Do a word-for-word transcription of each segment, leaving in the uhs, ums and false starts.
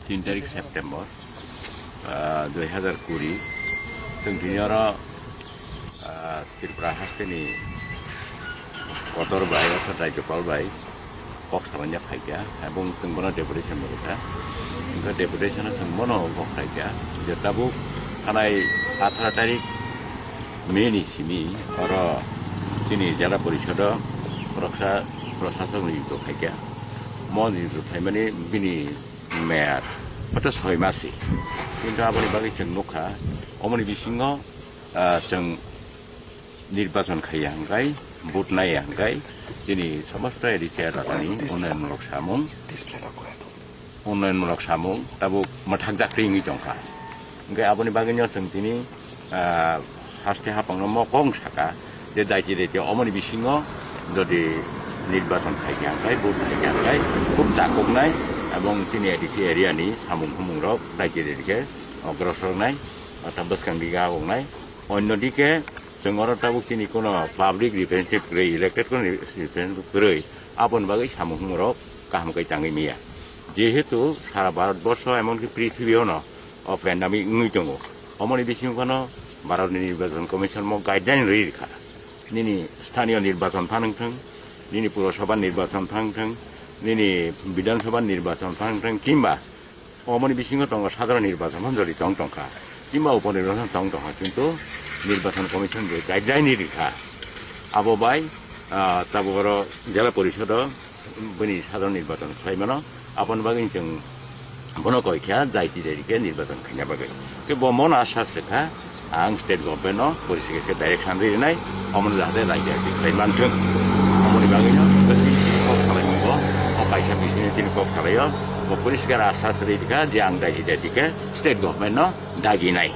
Tin tarik September, ah, dui hazar kuri, chwng tini oro, ah, Tripura hasteni kotor bai, orthat Rajyapal bai kok salaina phaikha, ebong chwng bono deputation bo rwkha. Hwnkhe deputation-o chwng bono kok khlaikha je tabuk thanai atharo tarik May ni simi oro chini Jela Porisodo khoroksa prosasok niyukto khaikha. Mo niyukto khlaimani bini meyad hoyto soi masi. Kintu aboni bagwi chwng nukha, omoni bisingo, ah, chwng nirbachon khaiya hwnkhe, vote naiya hwnkhe, chini somosto A D C elakani unnayonmulok samung, unnayonmulok samung tabuk mwthakjak twi wngwi tongkha. Hwnkhe aboni bagwino chwng tini, ah, haste haphangno mokong saka je daiti daiti omoni bisingo jodi nirbachon khaikha hwnkhe, vote khaikha hwnkhe khub chakuknai, ebong chini A D C area ni samung humung rok daiti daiti khe ogrosor wngnai, orthat bwskang digi agongnai. Onno dike chwng oro tabuk chini kono public representative kwrwi, elected kono representative kwrwi, aboni bagwi samung humung rok kaham khe tangwi manya. Jehetu sara Bharat borsho emonki prithibi ono o pandemic wngwi tongo. Omoni bisingo phano Bharatni Nirbachon Commission mo guideline rwi rikha. Nini sthaniyo nirbachon phan wngthwng, nini Purosabha nirbachon phan wngthwng, nini Bidhan Sabha nirbachon phan wngthwng, kimba omoni bisingo tongo sadharon nirbachon phan jodi tong tongkha, kimba upo nirbachon tong tongkha, kintu Nirbachon Commission je guideline rikha, abo bai, ah, tabuk oro Jela Porisodo bini sadharon nirbachon khlaimano, aboni bagwi chwng bono koi kha, daiti daiti khe nirbachon khaina bagwi. Khe bo mono asas rwkha, ang state government no poriskar khe direction rinai, omono jahate daiti daiti khlai manthwng. Omoni bagwino bwswk kok salai mung bo, o kaisa bisingni tini kok salaio, bo poriskar asas rikha je ang daiti daiti khe state government no daginai.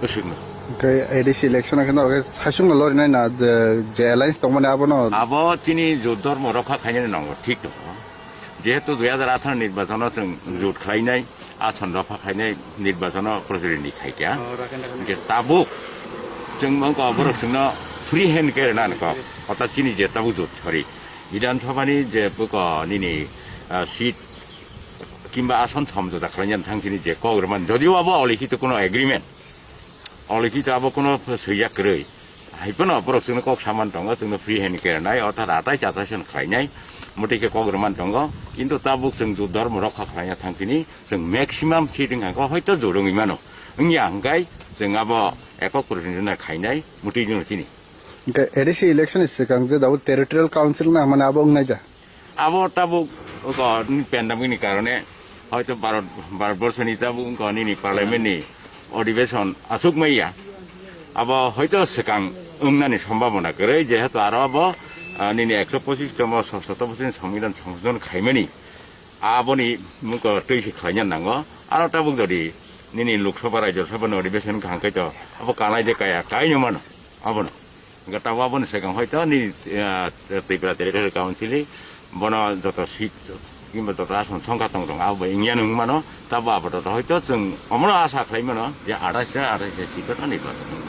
Bwswkno. Hwnkhe A D C election khe norok khe saichungno lorinai na je, je alliance tongmani abono? Abo chini jot dhormo rokha khainani nongo, thik tongo. Jehetu dui hazar atharo nirbachono chwng jot khlainai, ason rokha khlainai nirbachono prochurindi khaikha. Hwnkhe tabuk chwng wngkha borok chwngno free hand khe rwna nangkha. Orthat chini je tabuk jot sori. Bidhan Sabhani je buko nini, ah, seat kimba ason somjota khlainani thang chini je kok rwmani. Jodio abo olikhito kuno agreement. Olikhito abo kuno swijak kwrwi. Hai phano borok chwngno kok saman tongo, chwngno free hand khe rwnai, orthat atai chatai son khlainai, motwi khe kok rwman tongo. Kintu tabuk chwng jot dhormo rokha khlaina thang chini, chwng maximum seat wngkha khe hoito jot wngwi mano. Wngya hwnkhe chwng abo ekok prochurindi khainai, motwi jwng chini. Hwnkhe A D C election ni swkang je dabu territorial council na hwnmani abo wngnai da? Abo tabuk, o, ni pandemic ni karone hoito Bharat, Bharat borso ni tabuk wngkha nini parliament ni odhibeson achuk maya. Abo hoito swkang wngnani sombhabona kwrwi, jehetu aro abo, ah, nini ekso pochis tomo soshoto bochorni Songbidan Songshojon khaimani. Aboni mungko twi se khlaina nango. Aro tabuk jodi nini Lok Sabha, Rajya Sabha ni odhibeson kaham khe to abo kanai de kaya, kaino mano abono. Hwnkhe tabuk aboni swkang hoito nini, ah, Tripura Territorial Council ni bono joto seat kimba joto ason songkha tong tong abo wngya wng mano. Tabuk abo to hoito chwng omono asa khlai mano je athais athais seat o nirbachon.